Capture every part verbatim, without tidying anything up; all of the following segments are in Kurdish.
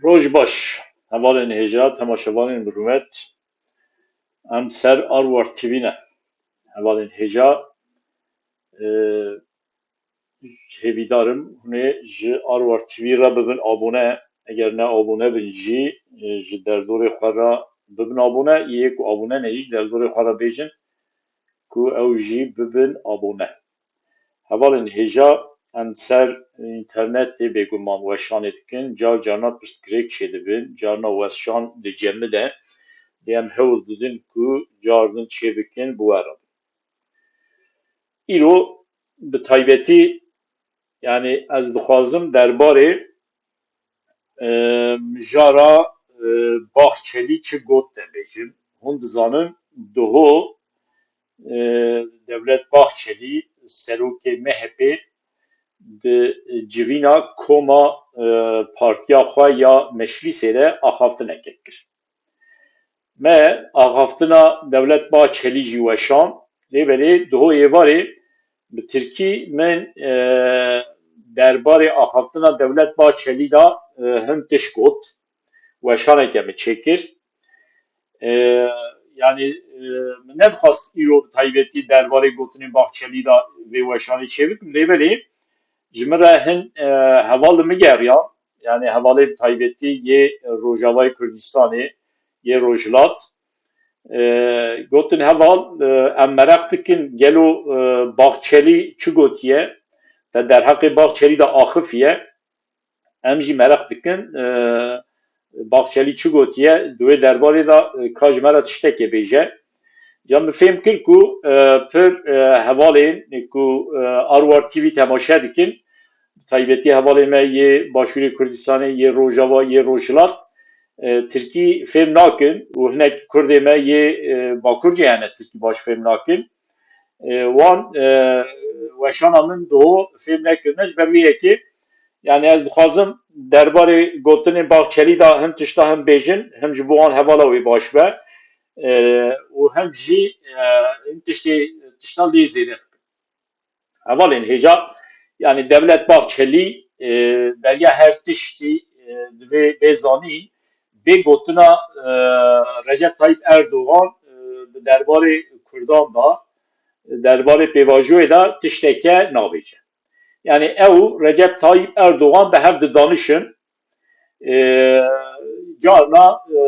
Roj baş, hevalên hêja, temaşevanên bi rûmet. Em ser Arwar T V ne. Hevalên hêja, e, hêvîdar im hûn ê ji Arwar T V re bibin abone. Eger ne abone bin jî, e, ji derdorê xwe re bibin abone. Yê ku abone ne jî derdorê xwe re bêjin ku ew jî bibin abone. Hevalên hêja, em ser înternetê bêguman weşanê dikin. Car carna pirsgirêk çêdibin, carna weşan dicemide. Lê em hewl didin ku car din çêbikin, bi we re bin. Îro bi taybetî, yanî ez dixwazim derbarê, e, mijara, e, Bahçelî çi got te bêjim. Hûn dizanin, diho, e, Dewlet Bahçelî, serokê M H P, di civîna koma, e, partiya xwe ya Meşlîsê de axaftineke kir. Me axaftina Dewlet Bahçelî jî weşan, lê belê diho êvarê bi tirkî min, e, derbarê axaftina Dewlet Bahçelî de, e, hin tişt got. Weşaneke min çêkir. E, yanî, e, min nedixwast îro bi taybetî derbarê gotinên Bahçelî de vê weşanê çêbikim, lê belê ji min re hin, e, heval li min geriyan, yanî hevalê bi taybetî yê Rojavayê Kurdistanê, yê Rojhilat. E, gotin, heval, e, em mereq dikin gelo, e, Bahçelî çi gotiye, te derheqê Bahçelî de axifiye. Em jî mereq dikin, e, Bahçelî çi gotiye, di wê derbarê de, e, ka ji me re tiştekê bêje. Ya min fêm kir ku, e, pir, e, hevalên ku, e, Arwar T V temaşe dikin, bi taybetî hevalê me yê Başûrê Kurdistanê, yê Rojava, yê Rojhilat, e, tirkî fêm nakin û hinek Kurdê me yê, e, Bakur jî hene tirkî baş fêm nakin. E, wan, e, weşana min diho fêm nekirine, ji ber vê yekê, yanî ez dixwazim derbarê gotinên Bahçelî de him tişta him bêjin, him ji bo wan hevala wê baş be, e, û him jî, e, him tiştê, tişta lê zêde bikim. Hevalên hêja, yanî Dewlet Bahçelî, e, beriya her tiştî, e, divê bê zanîn, bê gotina, e, Recep Tayyip Erdogan, e, di derbarê Kurdan de, derbarê pêvajoyê de tişteke nabêje. Yanî ew Recep Tayyip Erdogan bi hev didanişin, e, carna, e,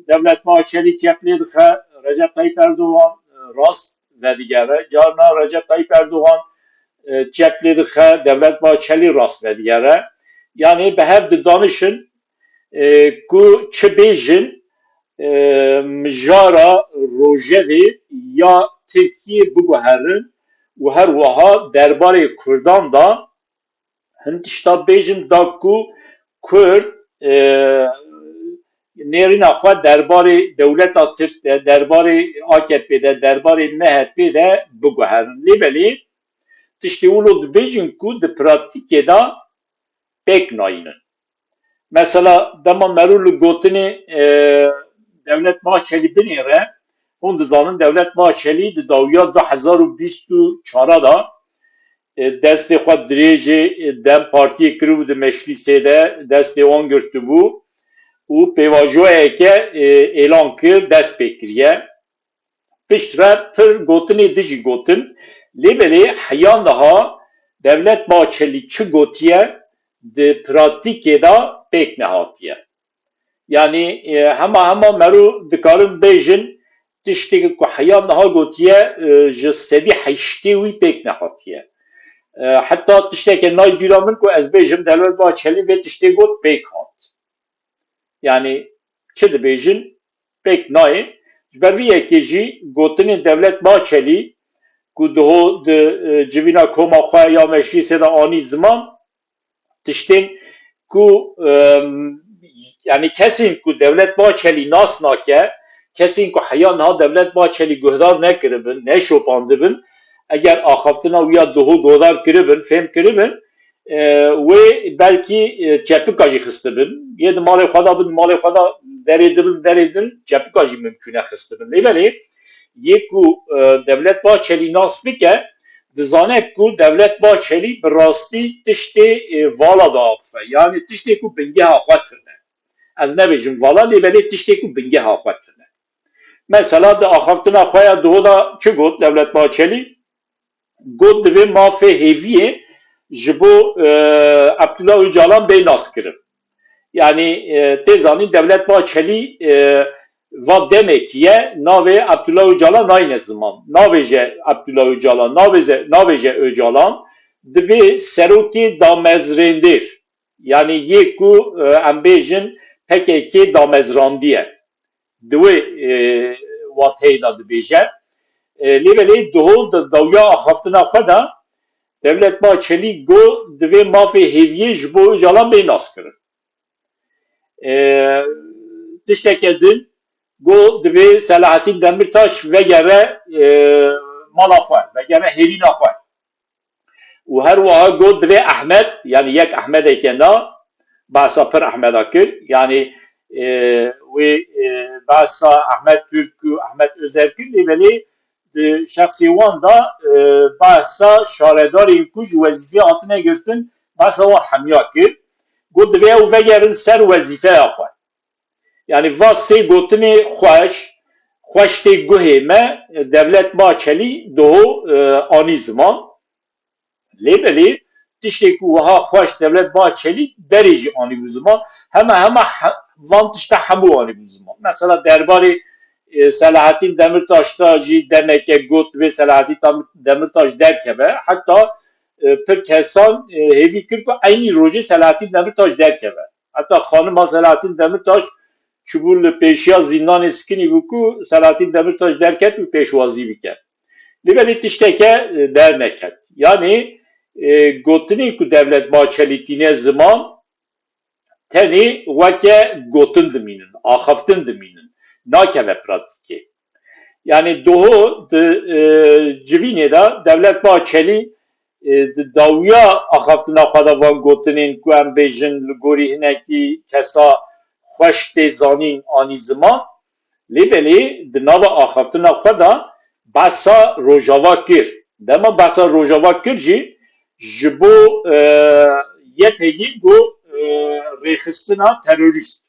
Dewlet Bahçelî çep lê dixe, Recep Tayyip Erdogan, e, rast vedigere. Carna Recep Tayyip Erdogan, e, çep lê dixe, Dewlet Bahçelî rast vedigere. Yanî bi hev didanişin, e, ku çi bêjin, e, mijara Rojevê ya Tirkiyê biguherin û her wiha derbarê Kurdan de hin tişta bêjin da ku Kurd, e, nêrîna xwe derbarê dewleta Tirk de, derbarê A K P de, derbarê M H P de biguherin. Lê belê tiştê wilo dibêjin ku di pratîkê de pêk nayînin. Mesela dema merû li gotinê, e, Dewlet Bahçelî binêre, hûn dizanin Dewlet Bahçelî di dawiya du hezar û bîst û çar de, e, destê xwe dirêjê, e, DEM Partiyê kiribû di Meclîsê de, destê wan girtibû û pêvajoyeke, e, êlan kir, dest pê kiriye. Piştre pir gotinê din jî gotin, lê belê heya niha Dewlet Bahçelî çi gotiye, di pratîkê de pêk nehatiye. Yanî, e, hema hema merû dikarin bêjin, tiştê ku heya niha gotiye, e, ji sedî heştê wî pêk nehatiye. E, heta tişteke nayê bîra min ku ez bêjim, Dewlet Bahçelî vê tiştê got, pêk hat. Yanî çi dibêjin pêk nayê. Ji ber vî yekê jî gotinên Dewlet Bahçelî ku diho di, e, civîna koma xwe ya meclîsê de anî ziman, tiştên ku, e, yanî kesên ku Dewlet Bahçelî nas nake, kesên ku heya niha Dewlet Bahçelî guhdar nekiribin, neşopandibin, eger axaftina wî ya diho guhdar kiribin, fêm kiribin, e, wê belkî, e, çepika jî xistibin. Yê di malê xwe de bin, malê xwe de derê dibin, derê din çepika jî mimkûn e xistibin. Lê belê yê ku, e, Dewlet Bahçelî nas bike, dizane ku Devlet Bahçelî bi rastî tiştê, e, vala diaxife. Yanî tiştê ku bingeha xwe tune. Ez nebêjim vala, lê belê tiştê ku bingeha xwe tune. Mesela di axaftina xwe ya doho de çi got Devlet Bahçelî? Got divê mafê hêviyê ji bo, e, Abdullah Ocalan bê naskirin. Yanî, e, tê zanîn Devlet Bahçelî, e, va demekî ye, navê Abdullah Ocalan nayne ziman. Nabêje Abdullah Ocalan, nabêje, nabêje Ocalan, divê serokê damezrêndêr. Yanî yê ku, e, em bêjin P K K damezrandiye. Di wê, e, wateyê de dibêje. E, lê belê doho di dawiya axaftina xwe de Devlet Bahçelî got divê mafê hêviyê ji bo Ocalan bê naskirin. E, tişteke din got divê Selahattin Demirtaş vegere, e, mala xwe, vegere hêvîna xwe. Û her wiha got divê Ehmed, yanî yek Ehmedeke na, behsa pir Ehmeda kir, yanî, e, wê, e, behsa Ehmed Türk û Ehmed Özer kir, lê belê di şexsê wan de, e, behsa şaredarên ku ji wezîfê hatine girtin, behsa wan hemiya kir. Got divê ew vegerin ser wezîfeya xwe. Yanî va sê gotinê xweş, xweş tê guhê me, Devlet Bahçelî doho, e, anî ziman. Lê belê tiştê ku wiha xweş Devlet Bahçelî berê jî anîbû ziman, hema hema he-, van tişta hemû anîbû ziman. Mesela derbarê, e, Selahattin Demirtaş da jî demeke got divê Selahattin Tam-, Demirtaş derkeve. Heta, e, pir kesan, e, hêvî kir ku eynî rojê Selahattin Demirtaş derkeve. Heta xanima Selahattin Demirtaş çûbû li pêşiya zîndanê sikinî bû ku Selahattin Demirtaş derket û pêşwazî bike. Lê belê tişteke, e, derneket. Yanî, e, gotinê ku Devlet Bahçelî tîne ziman, tenê weke gotin dimînin, axaftin dimînin. Nakeve pratîkê. Yanî doho di, e, civînê de Devlet Bahçelî, e, di dawiya axaftina xwe de van gotinên ku em bêjin li gorî hinekî kesa xweş tê zanîn anî ziman, lê belê di nava axaftina xwe de behsa Rojava kir. Dema behsa Rojava kir jî ji bo, e, Y P G got, e, rêxistina terorîst.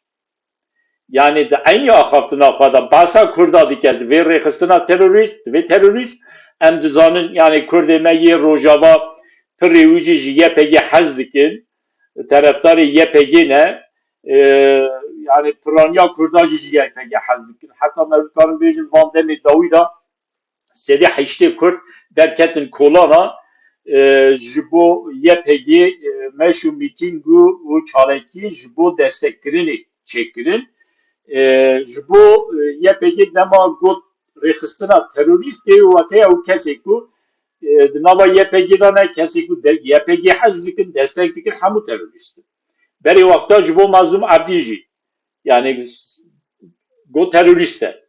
Yanî di eynî axaftina xwe de behsa Kurda dike, divê rêxistina terorîst, divê terorîst. Em dizanin, yanî Kurdê me yê Rojava pirê wî jî ji Y P G hez dikin, terefdarê Y P G ne. E, yanî piraniya Kurda jî ji Y P G hez dikin. Heta me dikarin bêjin van demê dawî de sedî heştê Kurd derketin kolana, e, ji bo Y P G, e, meş û mîtîng û, û çalakî ji bo destekkirinê çêkirin. E, ji bo, e, Y P G dema got rêxistina terorîst tê û wateya û kesê ku, e, di nava Y P G de ne, kesê ku de, Y P G hez dikin, destek dikin, hemû terorîst in. Berê wexta ji bo Mazlûm Ebdî jî, yanî got terorîst e.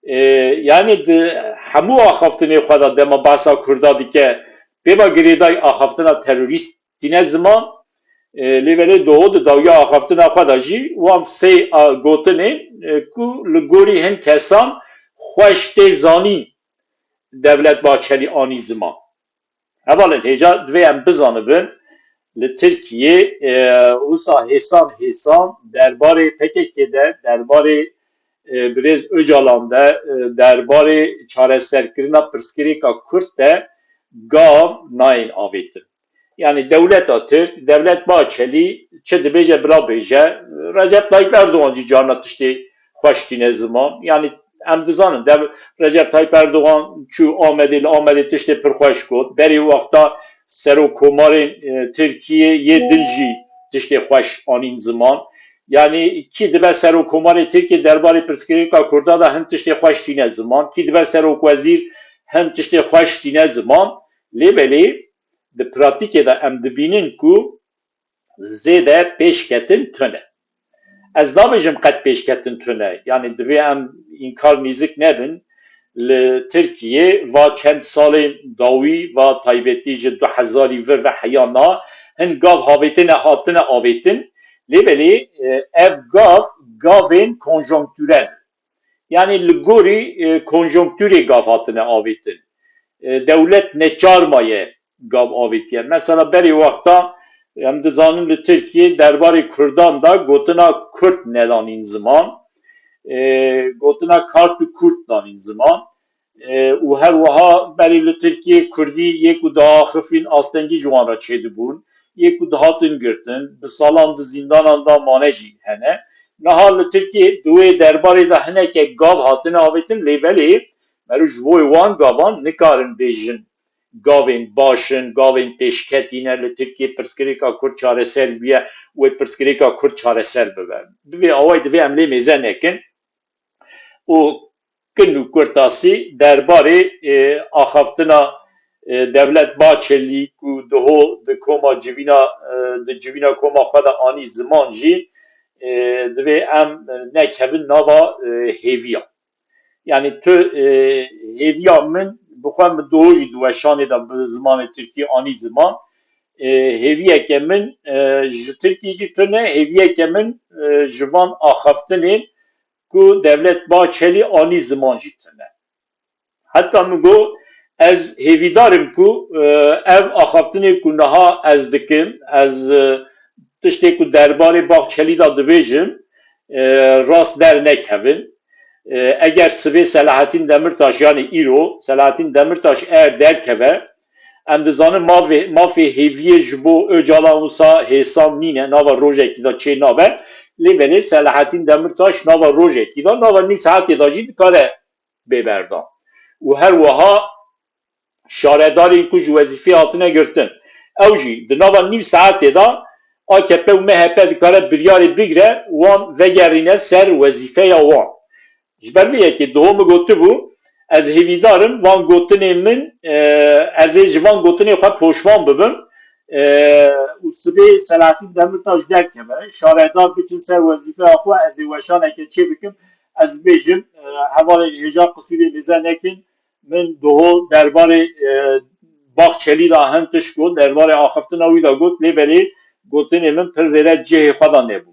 E, yanî di hemû axaftinê xwe de dema behsa Kurda dike, pê ve girêdayî axaftina terorîst tîne ziman, e, lê belê doho di dawiya axaftina xwe de jî wan sê a gotinê, e, ku li gorî hin kesan xweş tê zanîn Devlet Bahçelî anî ziman. Hevalên hêja divê em bizanibin, li Tirkiyê, e, wisa hêsan hêsan derbarê P K K de, derbarê, e, birêz Ocalan de, e, derbarê çareserkirina pirsgirêka Kurd de gav nayên avêtin. Yanî dewleta Tirk, Devlet Bahçelî çi dibêje bila bêje, Recep Tayyip Erdogan jî carna tiştê xweş tîne ziman. Yanî em dizanin, dev-, Recep Tayyip Erdogan çû Amedê, li Amedê tiştê pir xweş got. Berî wexta serokkomarên, e, Tirkiyê yê din jî tiştê xweş anîn ziman. Yanî kî dibe serokkomarê Tirkiyê derbarê pirsgirêka Kurda de hin tiştê xweş tîne ziman. Kî dibe serokwezîr hin tiştê xweş tîne ziman. Lê belê di pratîkê de em dibînin ku zêde pêşketin tune. Ez nabêjim qet pêşketin tune. Yanî divê em înkar nîzik nebin. Li Tirkiyê va çend salên dawî, va taybetî ji du hezarî vir ve heya na, hin gav havêtine hatine avêtin. Lê belê, e, ev gav, gavên konjonktûrel. Yanî li gorî, e, konjonktûrê gav hatine avêtin. e, dewlet neçar maye gav avêtiye. Mesela berê wexta em dizanin li Tirkiyê derbarê Kurdan de gotina Kurd nedanîn ziman, e, gotina kar tu Kurd danîn ziman. E, û her wiha berê li Tirkiyê Kurdî yê ku diaxifîn astengî ji wan re çêdibûn, yê ku dihatin girtin, bi salan di zîndanan de mane jî hene. Niha li Tirkiyê di wê derbarê de hineke gav hatine avêtin, lê belê meriv ji bo wan gavan nikarin bêjin gavên baş in, gavên pêşketî ne, li Tirkiyê pirsgirêka Kurd çareser bûye, wê pirsgirêka Kurd çareser bibe. Bi vê awayî divê em lê mêze nekin û kin û kurtasî derbarê, e, axaftina, e, Devlet Bahçelî ku diho di koma civîna, e, di civîna koma xwe de anî ziman jî, e, divê em nekevin nava, e, hêviya. Yani tu, e, hêviya min bi xwe min diho jî di weşanê de bi zimanê tirkî anî ziman. E, hêviyeke min, e, ji tirkî jî tune, hêviyeke min, e, ji van axaftinên ku Devlet Bahçelî anî ziman jî tune. Heta min got, ez hêvîdar im ku, e, ev axaftinê ku niha ez dikim, ez, e, tiştê ku derbarê Bahçelî de dibêjim, e, rast dernekevin. E, eger sibê Selahattin Demirtaş, yani îro, Selahattin Demirtaş eger derkeve, em dizanin mafê, mafê hêviyê ji bo Ocalan wisa hêsan nîne, nava rojekî de çê nabe. Lê belê Selahattin Demirtaş nava rojekî de, nava nîv saetê de jî dikare bê berdan. Û her wiha şaredarên ku ji wezîfê hatine girtin, ew jî di nava nîv saetê de A K P û M H P dikare biryarê bigre, wan vegerîne ser wezîfeya wan. Ji ber vê yekê diho min gotibû, ez hêvîdar im van gotinên min, e, ez ê ji van gotinên xwe poşman bibim, e, û sibê Selahattin Demirtaş derkeve, şaredar biçin ser wezîfeya xwe, ez ê weşaneke çê bikim, ez bêjim, e, hevalên hêja qisûrê mêze nekin, min diho derbarê, e, Bahçelî de hin tişt got, derbarê axiftina wî de got, lê belê gotinê min pir zêde cihê xwe de nebû.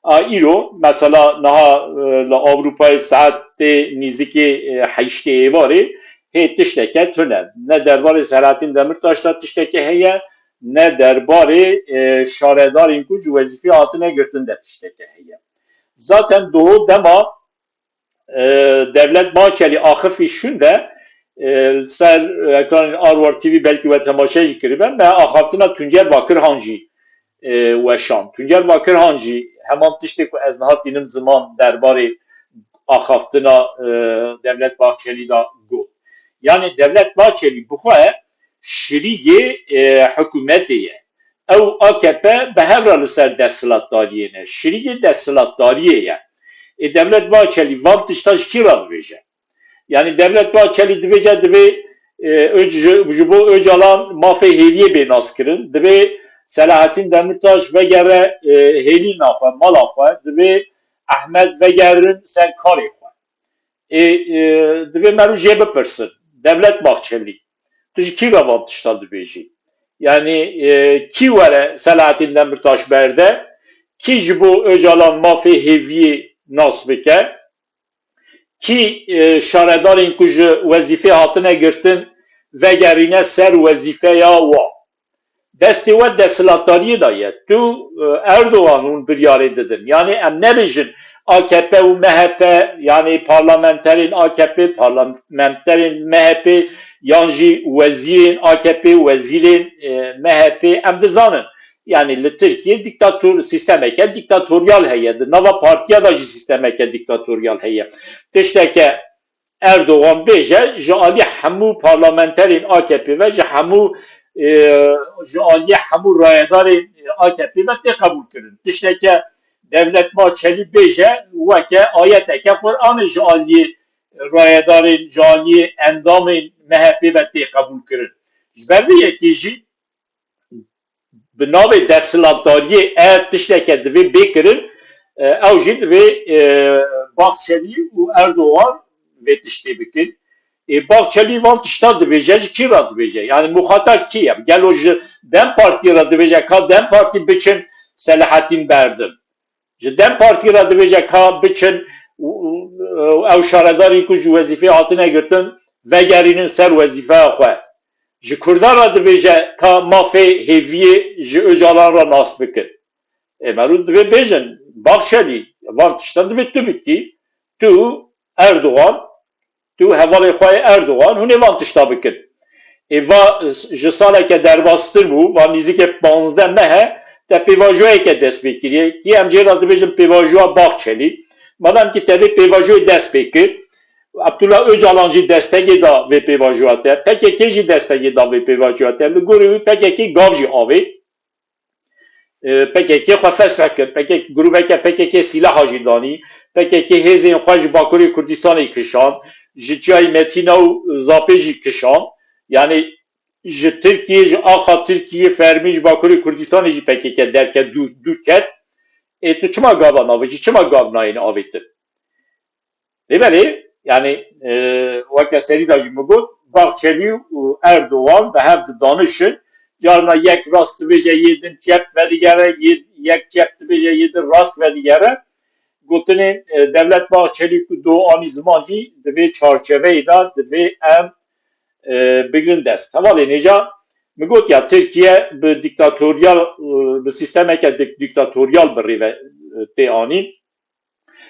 A îro, mesela niha, e, li Ewropayê saetê nîzikê, e, heştê êvarê hê tişteke tune. Ne derbarê Selahattin Demirtaş de tişteke heye, ne derbarê, e, şaredarên ku ji wezîfê hatine girtin de tişteke heye. Zaten diho dema, e, Devlet Bahçelî axifî şûnde, e, ser ekranên Arwar T V belkî we temaşe jî kiribe, me axaftina Tuncer Bakirhan jî, e, weşan. Tuncer Bakirhan jî heman tiştê ku ez niha tînim ziman derbarê axaftina, e, Devlet Bahçelî de got. Yani Devlet Bahçelî bi xwe şirîgê, e, hikûmetê ye. Ew A K P bi hev re li ser desthilatdariyê ne. Şirîgê desthilatdariyê ye. Ê Devlet Bahçelî van tişta ji kî re dibêje? Yani Devlet Bahçelî dibêje divê, e, Öc-, ji, ji bo Ocalan mafê hêviyê bê naskirin. Divê Selahattin Demirtaş vegere, e, hêlîna xwe, mala xwe. Divê Ahmet vegerin ser karê xwe. Ê, e, divê me rû jê bipirsin. Devlet Bahçelî, tu ji kî re van tişta dibêjî? Yani, e, kî were Selahattin Demirtaş berde? Kî ji bo Ocalan mafê hêviyê nas bike? Kî, e, şaredarên ku ji wezîfê hatine girtin vegerîne ser wezîfeya wan? Destê we desthilatdariyê de ye. Tu, e, Erdogan hûn biryarê didin. Yani em nebêjin A K P û M H P, yani parlamenterên A K P, parlamenterên M H P, yan jî wezîrên A K P, wezîrên, e, M H P, em dizanin. Yani li Tirkiye diktator, sîstemeke dîktatoryal heye. Di nava partiya de jî sîstemeke dîktatoryal heye. Tişteke Erdogan bêje, ji alî hemû parlamenterên A K P ve, ji hemû, e, ji aliyê hemû rayedarên A K P ve tê qebûlkirin. Tişteke Devlet Bahçelî bêje, weke ayeteke Qur'anê ji aliyê rayedarên, ji aliyê endamên M H P ve tê qebûlkirin. Ji ber vê yekê jî bi navê desthilatdariyê ev tişteke divê bê kirin, e, ew jî divê, e, Bahçelî û Erdogan vê tiştê bikin. Ê, Bahçelî van tişta dibêje, ji kî re dibêje? Yani muxatab kî ye? Gelo ji DEM Partî re dibêje ka DEM Partî biçin Selahattin berdin? Ji DEM Partî re dibêje ka biçin û, û, û ew şaredarên ku ji wezîfê hatine girtin, vegerînin ser wezîfeya xwe. Ji Kurdan re dibêje ka mafê hêviyê ji Ocalan re nas bikin. Ê, merû divê bêjin, Baxçelî, van tiştan divê tu bikî, tu, Erdogan, tu hevalê xwe yê Erdogan, hûn ê van tişta bikin. Ê, va ji saleke derbastir bû, va nîzikê panzdeh meh e, te pêvajoyeke dest pê kiriye. Kî em jê re dibêjin pêvajoya Baxçelî. Madem ki te vê pêvajoyê dest pê kir, Abdullah Ocalan jî destegê da vê pêvajoya te, P K K jî destegê da vê pêvajoya te. Li gorî wî P K K gav jî avê. E, P K K xwe fesih kir. P K K, grûveke P K K sîlaha jî danî. P K K hêzên xwe ji Bakurê Kurdistanê kişand. Ji çiyayê Metîna û Zapê jî kişand. Yani ji Tirkiyê, ji axa Tirkiyê fermî ji Bakurê Kurdistanê jî P K K derket, dûr, dûr ket. Ê, tu çima gava navêjî? Çima gav nayên avêtin? Lê belê, yani, e, weke serî de jî min got, Bahçeli û Erdogan bi hev didanişin, carna yek rast dibêje, yê din çep vedigere, yê, yek çep dibêje, yê din rast vedigere. Gotinên, e, Devlet Bahçeli ku do anî ziman jî di vê çarçeveyê de divê em, e, bigrin dest. Hevalên hêja min got ya Tirkiye bi dîktatoryal, e, bi sîstemeke dik-, dîktatoryal bi rê ve, e, tê anîn.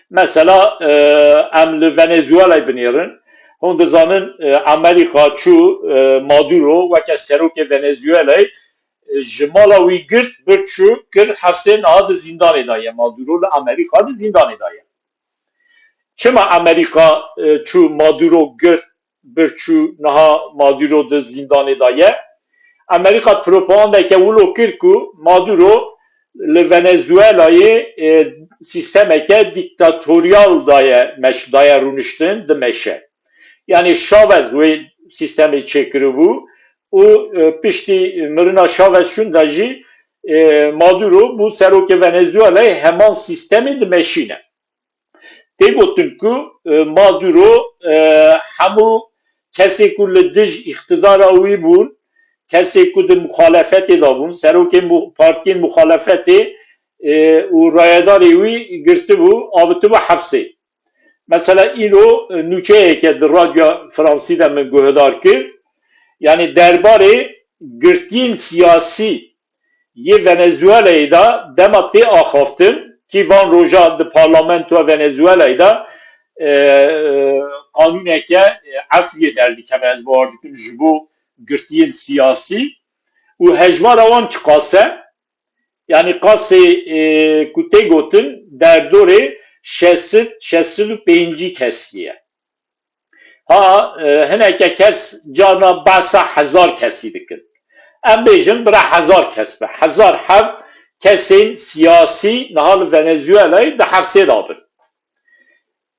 Mesela, e, em li Venezuelay binêrin. Hûn dizanin, e, Amerîka çû, e, Maduro weke serokê Venezuelay, e, ji mala wî girt, bir çû, kir hefsê, niha di zîndanê de ye. Maduro li Amerîka di zîndanê de ye. Çima Amerîka, e, çû Maduro girt, bir çû, niha Maduro di zîndanê de ye? Amerîka propagandeke wilo kir ku Maduro li Venezuelayê, e, sîstemeke dîktatoryal daye meş-, daye rûniştin, dimeşe. Yani Chavez wê sîstemê çêkiribû û, e, piştî mirina Chavez şûnde jî, e, Maduro bû serokê Venezuelayê, heman sîstemê dimeşîne. Tê gotin ku, e, Maduro, e, hemû kesê ku li dij îqtidara wî bûn, kesê ku di muxalefetê de bûn, serokê mu-, partiyên muxalefetê, e, û rayedarê wî girtibû, avitibû hefsê. Mesela îro, e, nûçeyeke di Radyoya Fransî de min guhdar kir, yani derbarê girtiyên siyasî yê Venezuelayê de dema tê axaftin, kî van roja di parlamentoya Venezuelayê de, e, e, qanûneke, e, efwiyê derdikeve, ez bawer dikim, ji bo girtiyên siyasî û hejmara wan çiqas e? Yani qasê, e, ku tê gotin derdorê şeş sed, şeş sed û pêncî kesî ye. Ha, e, hineke kes carna behsa hezar kesî dikin. Em bêjin bira hezar kes be. Hezar heft kesên siyasî niha li Venezuelayê di hefsê de bin.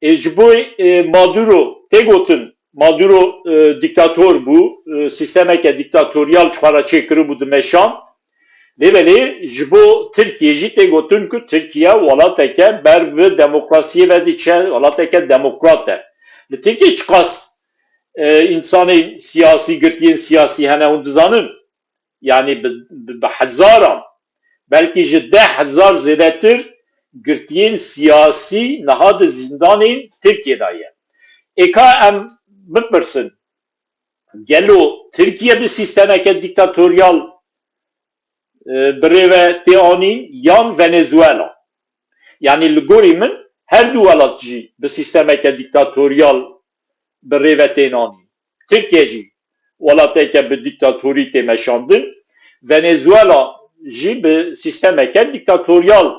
E, ji bo, e, Maduro tê gotin, Maduro, e, dîktator bû, e, sîstemeke dîktatoryal ji xwe re çêkiribû, dimeşand. Lê belê ji bo Tirkiye jî tê gotin ku Tirkiye welateke ber bi demokrasiyê ve diçe, welateke demokrat e. Li Tirkiye çiqas, e, însanên siyasî, girtiyên siyasî hene, hûn dizanin? Yani bi, bi, bi hezaran, belkî ji deh hezar zêdetir girtiyên siyasî niha di zîndanên Tirkiye de ye. Ê ka em bipirsin, gelo Tirkiye bi sîstemeke dîktatoryal, e, bi rê ve tê anîn yan Venezuela? Yani li gorî min her du welat jî bi sîstemeke dîktatoryal bi rê ve tên anîn. Tirkiye jî welateke bi dîktatorî tê meşandin. Venezuela jî bi sîstemeke dîktatoryal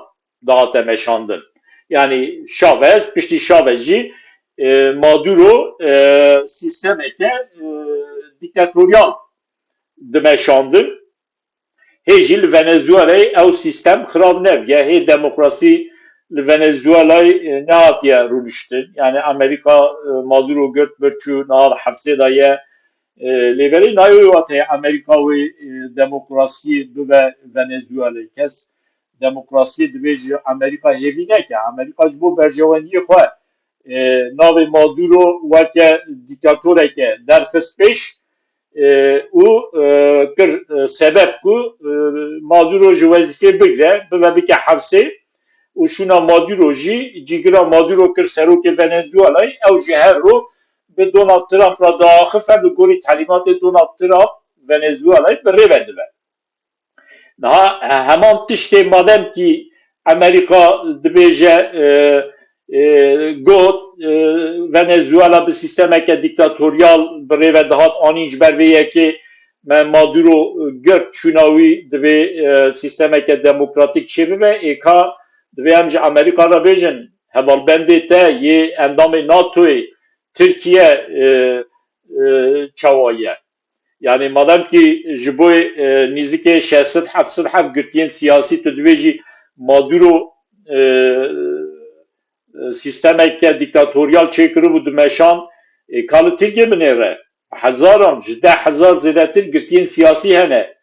dihate meşandin. Yani Chavez, piştî Chavez jî, e, Maduro, e, sîstemeke, e, dîktatoryal dimeşandin. Hê jî li Venezuelayê ew sîstem xirab nebûye. Hê demokrasî li Venezuelayê, e, nehatiye rûniştin. Yani Amerîka, e, Maduro girt, bir çû, niha li hefsê de ye. E, lê belê nayê wê wateyê Amerîka wê, e, demokrasiyê bibe Venezuelayê. Kes demokrasiyê divê ji Amerîka hêvî neke. Amerîka ji bo berjewendiyê xwe, e, navê Maduro weke dîktatoreke derxist pêş, e, û, e, kir, e, sebeb ku, e, Maduro ji wezîfê bigre, bibe bike hefsê û şûna Maduro jî, cîgira Maduro kir serokê Venezuelayê, ew ji her ro bi Donald Trump re diaxife, li gorî telîmatê Donald Trump Venezuelayê bi rê ve dibe. Niha heman tiştê madem kî Amerîka dibêje, e, e, got, e, Venezuela bi sîstemeke dîktatoryal bi rê ve dihat, anîn ji ber vê yekê me Maduro girt, çûna wî divê, e, sîstemeke demokratîk çêbibe, êka divê em ji Amerîka re bêjin, hevalbendê te yê endamê NATOyê, Tirkiye, e, e, çawa ye? Yani madem ki ji bo, e, nîzikê şeş sed heft sed heb girtiyên siyasî tu dibêjî Maduro, e, e, sîstemeke dîktatoryal çêkiribû, dimeşan, e, ka li Tirkiye binêre. Hezaran, ji deh hezar zêdetir girtiyên siyasî hene.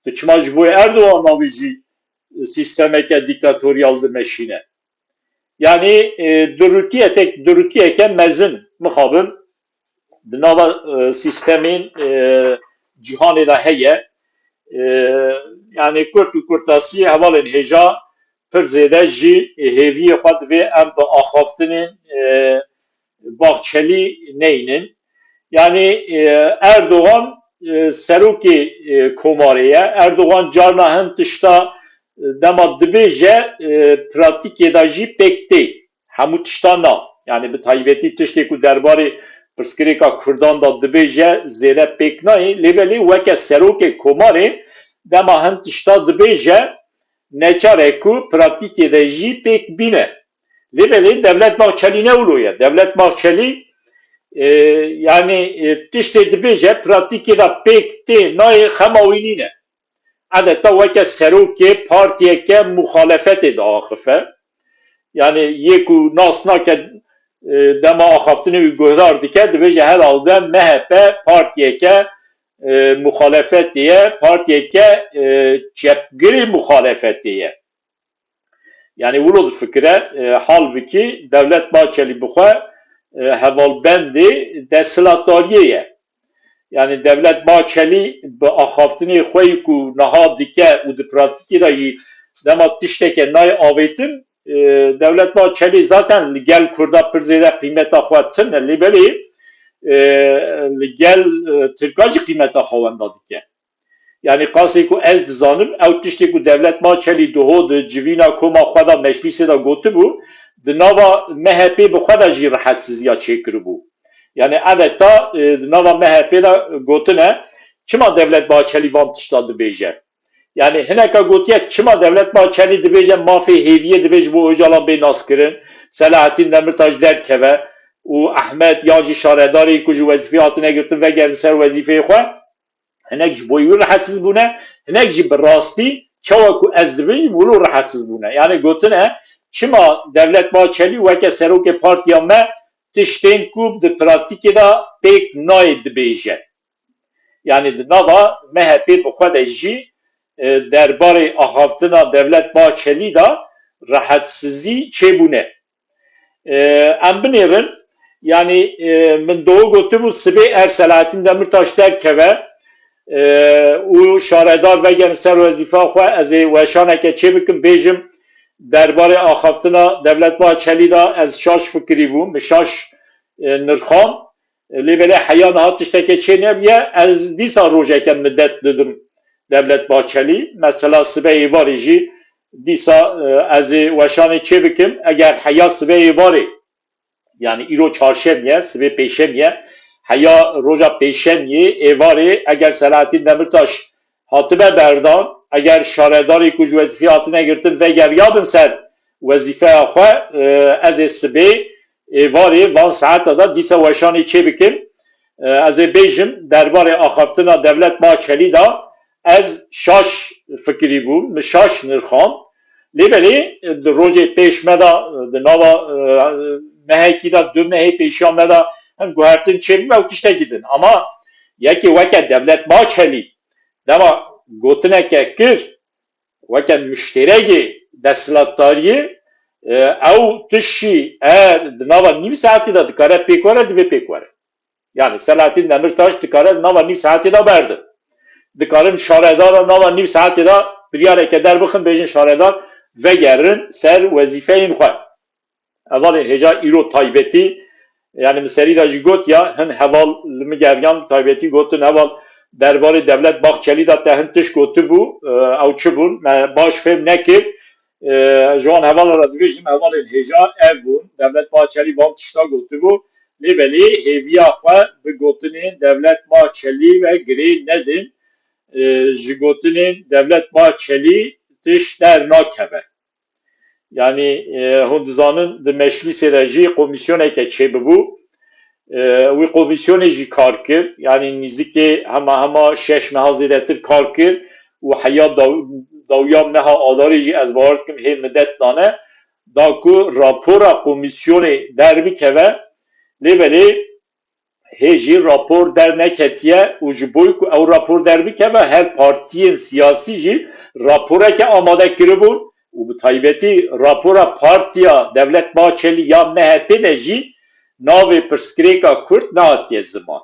Tu çima ji bo Erdogan navê jî sîstemeke dîktatoryal dimeşîne? Yani, e, durûtiyeke, durûtiyeke mezin mixabin di nava, e, sîstemên, e, cîhanê de heye. E, yani kurt û kurtasî hevalên hêja pir zêde jî hêviyê xwe divê em bi axaftinên, e, Bahçelî neynin. Yani, e, Erdogan, e, serokê, e, komarê ye. Erdogan carna hin tişta, e, dema dibêje, e, pratîkê de jî pêk tê. Hemû tişta na. Yani bi taybetî tiştê ku derbarê pirsgirêka Kurdan de dibêje zêde pêk nayê. Lê belê weke serokê komarê dema hin tişta dibêje neçar e ku pratîkê de jî pêk bîne. Lê belê Devlet Bahçelî ne wilo ye. Devlet Bahçelî, e, yani, e, tiştê dibêje pratîkê de pêk tê nayê, xema wî nîne. Edeta weke serokê partiyeke muxalefetê diaxife. Yani yê ku nas nake, e, dema axaftinê wî guhdar dike, dibêje herhalde M H P partiyeke, e, muxalefetê ye, partiyeke, e, çepgirê muxalefetê ye. Yani wilo difikire, e, halbikî Devlet Bahçelî bi xwe, e, hevalbendê desthilatdariyê ye. Yani Devlet Bahçelî bi axaftinê xwe yî ku niha dike û di pratîkê de jî dema tişteke nayê avêtin, e, Devlet Bahçelî zaten li gel Kurda pir zêde qîmeta xwe tune, lê belê, e, li gel, e, Tirka jî qîmeta xwe wenda dike. Yani qasê ku ez dizanim, ew tiştê ku Devlet Bahçelî diho di civîna koma xwe de meclîsê de gotibû, di nava M H P bi xwe de jî rihetsiziya çêkiribû. Yani edeta, e, di nava M H P de gotine, çima Devlet Bahçelî van tişta dibêje? Yani hineka gotiye, çima Devlet Bahçelî dibêje mafê hêviyê divê ji bo Ocalan bê naskirin, Selahattin Demirtaş derkeve û Ahmet yan jî şaredarê ku ji wezîfê hatine girtin vegerin ser wezîfeyê xwe? Hinek ji bo wî rihetsiz bûne, hinek jî bi rastî çawa ku ez dibêjim wilo rihetsiz bûne. Yani gotine, çima Devlet Bahçelî weke serokê partiya me tiştên ku di pratîkê de pêk nayê dibêje? Yani di nava M H P bi xwe de jî, e, derbarê axaftina Devlet Bahçelî de rehetsizî çêbûne. E, em binêrin, yani, e, min doh gotibû, sibê er Selahattin Demirtaş derkeve, e, û şaredar vegerin ser wezîfa xwe, ez ê weşaneke çê bikim, bêjim, derbarê axaftina Devlet Bahçelî de ez şaş fikirî bûm, min şaş, e, nirxan. Lê belê heya niha tişteke çê nebiye, ez dîsa rojeke midet didim Devlet Bahçelî. Mesela sibe êvarê jî dîsa, e, ez ê weşanê çê bikim. Eger heya sibe êvarê, yani îro çarşem ye, sibê pêşem ye, heya roja pêşemiyê êvarê eger Selahattin Demirtaş hatibe berdan, eger şaredarê ku ji wezîfê hatine girtin vegeriyabin ser wezîfeya xwe, e, ez ê sibê êvarê van saeta de dîsa weşanê çê bikim. E, ez ê bêjim, derbarê axaftina Devlet Bahçelî de ez şaş fikirî bûm, min şaş nirxand. Lê belê, e, di rojê pêş me de, e, di nava, e, mehekî de, du mehê pêşiya me de hin guhertin çêbû ew tiştekî din. Ama yekê weke Devlet Bahçelî dema gotineke kir, weke muşterekê desthilatdariyê, e, ew tiştî, e, di nava nîv saetî de dikare pêk were, divê pêk were. Yani Selahattin Demirtaş dikare di nava nîv saetê de berdin. Dikarin şaredara nava nîv saetê de biryareke derbixin, bêjin şaredar vegerin ser wezîfeyên xwe. Hevalên hêja, îro taybetî Yani min serî de jî got ya, hin heval li min geriyan, bi taybetî gotin heval derbarê Devlet Bahçelî de te hin tişt gotibû, e, ew çi bûn, me baş fêm nekir. E, ji wan hevala re dibêjim, hevalên hêja ev bûn, Devlet Bahçelî van tişta gotibû. Lê belê hêviya xwe bi gotinên Devlet Bahçelî ve girê nedin. E, ji gotinên Devlet Bahçelî tişt dernakeve. Yanî, e, hûn dizanin di Meclîsê de jî komîsyoneke çêbibû. E, wî komîsyonê jî kar kir. Yanî nîzikê hema hema şeş meha zêdetir kar kir û heya daw-, dawiya meha Adarê jî ez bawer dikim hê midet dane da ku rapora komîsyonê derbikeve. Lê belê hê jî rapor derneketiye û ji bo ku ew rapor derbikeve, her partiyên siyasî jî raporeke amade kiribûn û bi taybetî rapora partiya Devlet Bahçelî ya M H P de jî navê pirsgirêka Kurd nehatiye ziman.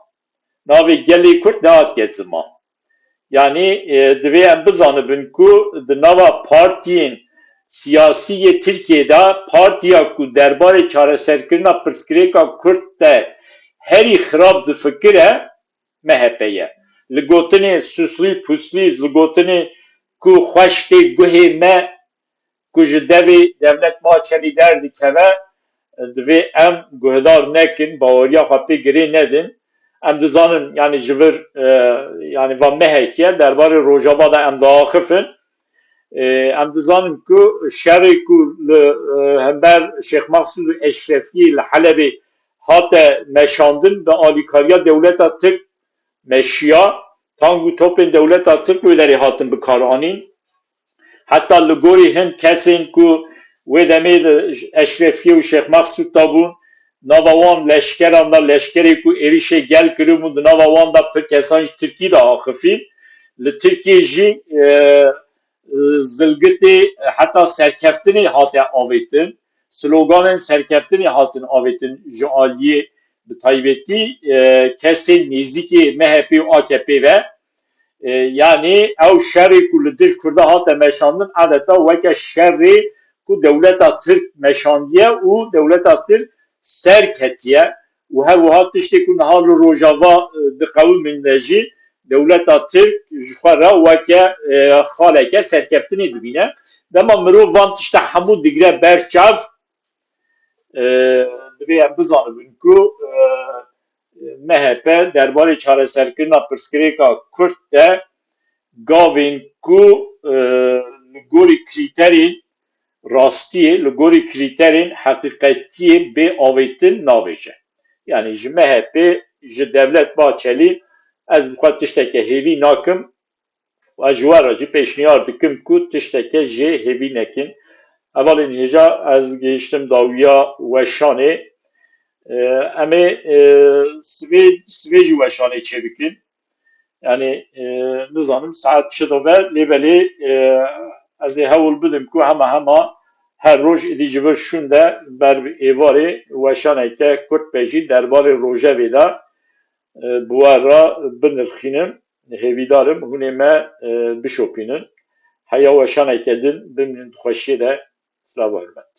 Navê gelê Kurd nehatiye ziman. Yanî, e, divê em bizanibin ku di nava partiyên siyasî yê Tirkiyê de partiya ku derbarê çareserkirina pirsgirêka Kurd de herî xirab difikire, M H P ye. Li gotinê suslî puslî, li gotinê ku xweş tê guhê me, ku ji devê Devlet Bahçelî derdikeve, divê em guhdar nekin, baweriya xwe pê girê nedin. Em dizanin, yani ji vir, e, yani va mehek e, derbarê Rojava de em diaxifin. E, em dizanin ku şerê ku li, e, hember Şêx Mexsûd û Eşrefiyê li Helebê hate meşandin, bi alîkariya dewleta Tirk meşiya, tang û topên dewleta Tirk wê derê hatin bikaranîn. Heta li gorî hin kesên ku wê demê li Eşrefiyê û Şêx Mexsûd de bûn, nava wan leşkeran de, leşkerê ku êrişê gel kiribûn, di nava wan de pir kesan ji Tirkî de axifîn. Li Tirkiyê jî, e, zilgitê heta serkeftinê hate avêtin, sloganên serkeftinê hatin avêtin ji aliyê bi taybetî, e, kesên nêzîkê M H P û A K P ve. E, yanî ew şerê ku li dij Kurda hate meşandin, adeta weke şerê ku dewleta Tirk meşandiye û dewleta Tirk ser ketiye û her wiha tiştê ku niha li Rojava, e, diqewimîne jî, dewleta Tirk ji xwe re weke, e, xaleke serkeftinê dibîne. Dema mirov van tişta hemû digire ber çav, e, divê em bizanibin ku, e, M H P derbarê çareserkirina pirsgirêka Kurd de gavên ku, e, li gorî krîterên rastiyê, li gorî krîterên heqîqetiyê bê avêtin navêje. Yanî ji M H P, ji Devlet Bahçelî ez bi xwe tişteke hêvî nakim. Û ez ji we re jî pêşniyar dikim ku tişteke jê hêvî nekin. Hevalên hêja, ez gihiştim dawiya weşanê. E, em ê, e, sibê, sibê jî weşanê çêbikin. Yanî, e, nizanim saet çi dibe, lê belê, e, ez ê hewl bidim ku hema hema her roj êdî ji vir şûnde ber bi êvarê weşaneke kurt be jî derbarê rojevê de, e, bi we re binirxînim. Hêvîdar im hûn ê me, e, bişopînin. Heya weşaneke din bimînin di xweşiyê de. Silav û hurmet.